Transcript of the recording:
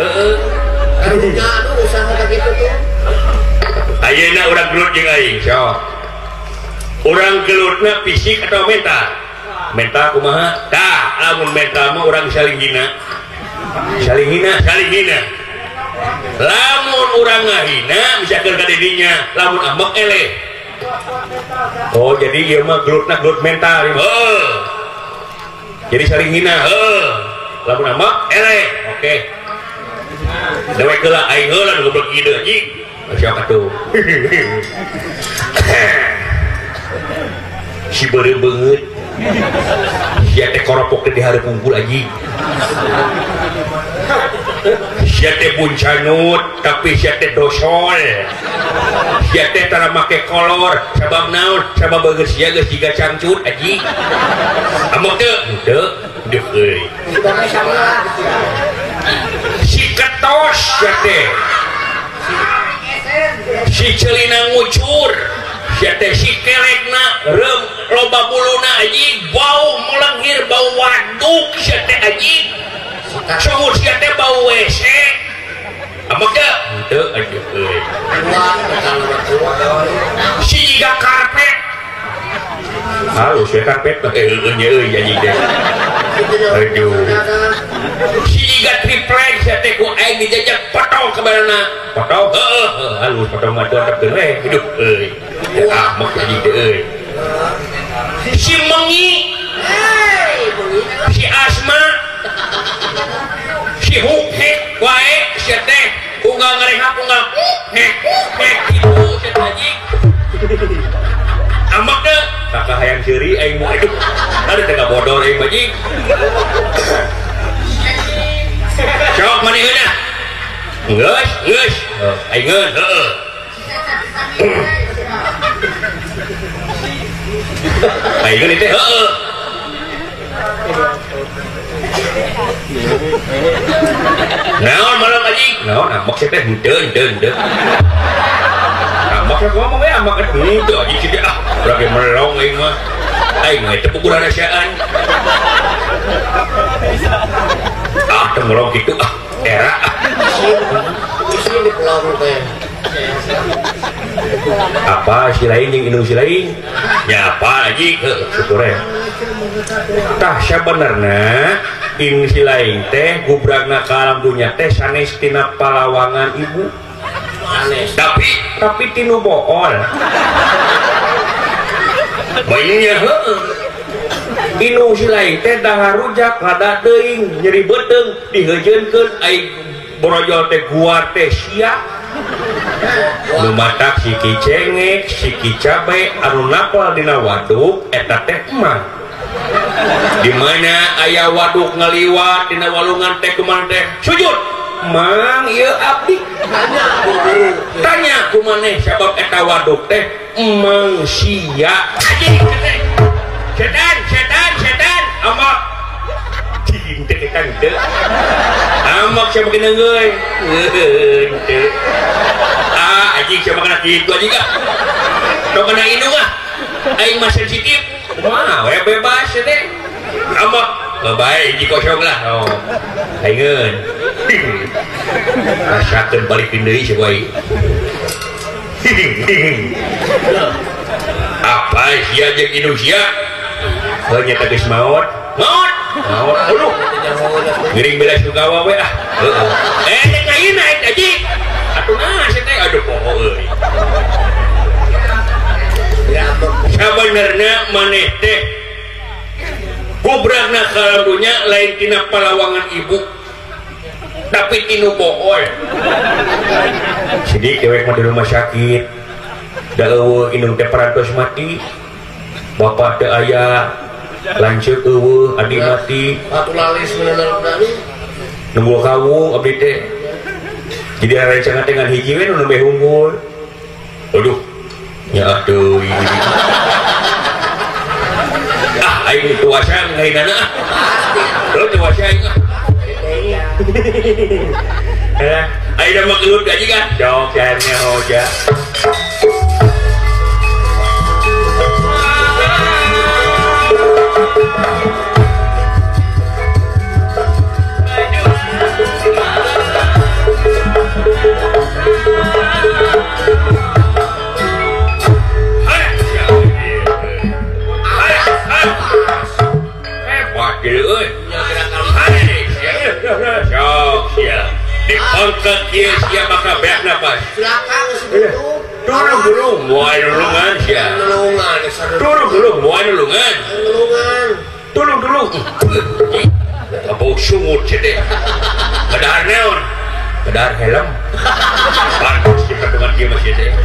Heeh. Karunya aduh usaha kitu tuh. Ayeuna urang gelut jeung aing, sok. Urang gelutna fisik atau mental? Mental kumaha? Tah, lamun mental mah urang saling hina. Saling hina, saling hina. Lamun urang ngahina misalkan ka didinya, lamun ambek eleh. Oh, jadi ieu mah gelutna gelut mental. Heeh. Jadi saling hina, heeh. Lamun ambek eleh. Oke. Dewek heula aing heula nu goblok ieu anjing. Siapa tuh? Si beureum beungeut. Sia teh koropok teh di hareup unggul anjing. Sia teh buncanut tapi sia teh dosol. Sia teh tara make kolor sabab naon? Sabab beungeut sia geus jiga cangcut anjing. Amok teu? Henteu. Duh euy. Si ketos sia teh. Si celina ngucur sia teh si kelekna reum loba buluna anjing bau melenghir bau waduk sia teh anjing sumur sia teh bau WC amok teu henteu aduh euy si jiga karpet halus ya karpet heueuh nya euy anjing teh aduh si jiga triplek sia teh ku aing dijajak potong ke barana potong heueuh halus potong mah tuh we hidup euy amok anjing teh euy si Mengi si Asma si Hukhek wae sia teh unggal ngarehap unggal hek hek kitu sia teh anjing amok teu kakak hayang seuri aing mah aduh ada teh bodor aing anjing sok maneh heuna geus geus aing ngeun heueuh aing ngeun teh heueuh naon malam anjing naon amok sia teh henteu henteu henteu amok sia ngomong we amok henteu anjing sia ah urang melong aing mah aing mah teu puguh rahasiaan ah teu melong kitu ah era isin di pulau teh apa si lain jeung indung si lain nya apa anjing heuh syukur we tah sabenerna indung si lain teh gubragna ka alam dunya teh sanes tina palawangan ibu sanes tapi tinu bool bayinya heueuh indung si lain teh dahar rujak rada teuing nyeri beuteung diheujeunkeun ai borojol teh guar teh sia nu matak siki cengek siki cabe anu napal dina waduk eta teh emang di mana aya waduk ngaliwat dina walungan teh kumaha teh sujud mang ieu abdi tanya ku maneh sabab eta waduk teh emang sia anjing setan setan setan amok cing teh eta henteu amok sia makin euy henteu ah anjing sia makan kitu anjing ah tong kana indung ah aing mah sensitif kumaha we bebas teh amok bae hiji kosong lah oh aing rasakeun balikin deui sia bae apa sia jeung indung sia heuh nya teh geus maot maot maot aduh ngiring bela sungkawa we ah heueuh eh teh ayeuna anjing atuh naon sia teh aduh poho euy sabenerna maneh teh gubragna ka alam dunya lain tina palawangan ibu tapi tinu bool sidik dewek mah di rumah sakit da eueuh indung teh parantos mati bapak teu aya lanceuk eueuh adi mati atuh lalis meunang nunggu kawung abdi teh jadi rencana teh ngan hiji we nu nembe unggul aduh nya atuh ah aing tuasa ngainana ah teu tuasa aing ah eh aing mah gelut gaji kan jok jarnya hoja Sia bakal beak napas. Silakan geus ditutup. Turun gulung moal nulungan sia. Nulungan Turun gulung moal nulungan. Nulungan. Tulung dulu. Abau sungut cede. Kedahar neon. Kedahar helm. Pantas dengan dia masih.